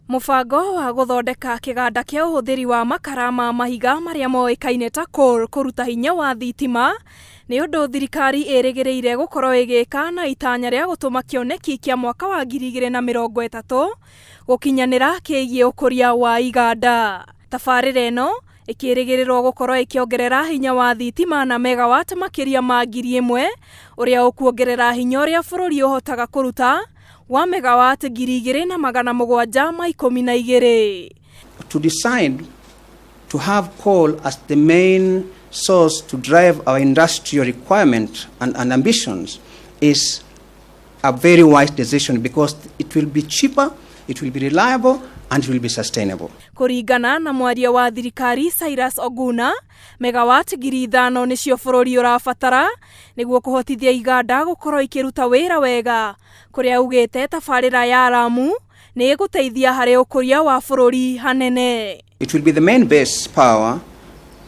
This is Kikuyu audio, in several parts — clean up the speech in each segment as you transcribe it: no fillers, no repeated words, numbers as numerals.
Mũbango wa gũthondeka kĩganda kĩa ũhũthĩri wa makara ma mahiga marĩa moĩkaine ta coal kũruta hinya wa thitima nĩ ũndũ thirikari ĩrĩgĩrĩire gũkorwo ĩgĩka na itanya rĩa gũtũma kĩoneki kĩa mwaka wa 2030 gũkinyanĩra kĩgiĩ ũkũria wa iganda. Tabarĩra ĩno ĩkĩrĩgĩrĩrwo gũkorwo ĩkĩongerera hinya wa thitima na megawatt makĩria ma 1000 ũrĩa ũkuongerera hinya ũrĩa bũrũri ũhotaga kũruta wa megawatt 2712. To decide to have coal as the main source to drive our industrial requirement and ambitions is a very wise decision because it will be cheaper, it will be reliable, and it will be sustainable. Kũringana na mwaria wa thirikari Cyrus Oguna, megawatt 5000 nĩcio bũrũri ũrabatara nĩguo kũhotithia iganda gũkorwo ikĩruta wĩra wega, kũrĩa augĩte tabarĩra ya Lamu nĩ ĩgũteithia harĩ ũkũria wa bũrũri hanene. It will be the main base power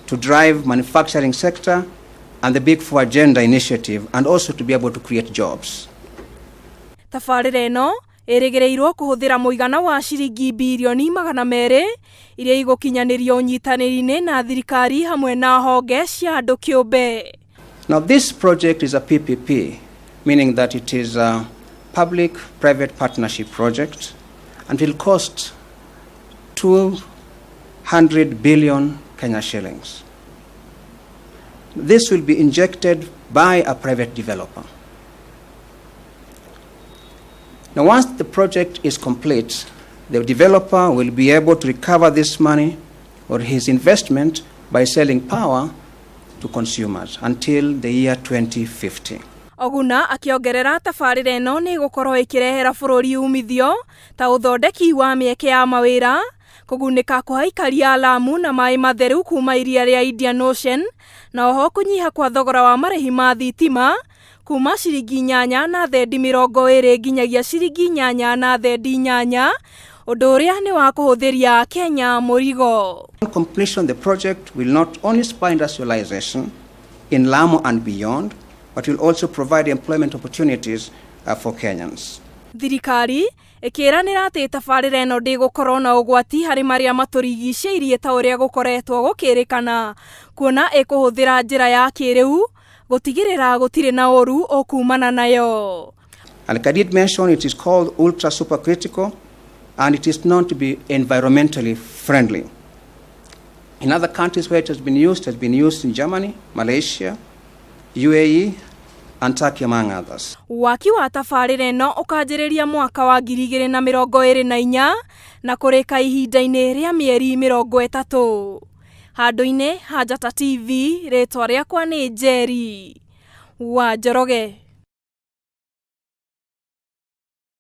to drive manufacturing sector and the Big Four Agenda initiative, and also to be able to create jobs. Tabarĩra ĩno ĩrĩgĩrĩirwo kũhũthĩra mũigana wa ciringi birioni 200 iria igũkinyanĩrio ũnyitanĩri-inĩ na thirikari hamwe na honge cia andũ kĩũmbe. Now this project is a PPP, meaning that it is a public-private partnership project and will cost 200 billion Kenya shillings. This will be injected by a private developer. Now, once the project is complete, the developer will be able to recover this money or his investment by selling power to consumers until the year 2050. Oguna akĩongerera tabarĩra ĩno nĩ ĩgũkorwo ĩkĩrehera bũrũri umithio ta ũthondeki wa mĩeke ya mawĩra, kũgunĩka kwa aikari a Lamu na maĩ matheru kuma iria rĩa Indian Ocean, na oho kũnyiha kwa thogora wa marĩhi ma thitima kuma ciringi 8 na thendi 20 nginyagia ciringi 8 na thendi 8, ũndũ ũrĩa nĩ wa kũhũthĩria Kenya mũrigo. On completion, the project will not only spur industrialization in Lamu and beyond, but will also provide employment opportunities for Kenyans. Thirikari ĩkĩranĩra atĩ tabarĩra ĩno ndĩgũkorwo na ũgwati harĩ marĩa matũrigicĩirie ta ũrĩa gũkoretwo gũkĩrĩkana, kuona ĩkũhũthĩra njĩra ya kĩrĩu gũtigĩrĩra gũtirĩ na ũru ũkumana nayo. And like I did mention, it is called ultra supercritical and it is known to be environmentally friendly. In other countries where it has been used, it has been used in Germany, Malaysia, UAE, and Turkey, among others. Waki wa tabarĩra ĩno ũkanjĩrĩria mwaka wa 2024 na kũrĩka ihinda-inĩ rĩa mĩeri 30. Handũ-inĩ ha Njata TV, rĩtwa rĩakwa nĩ Njeri wa Njoroge.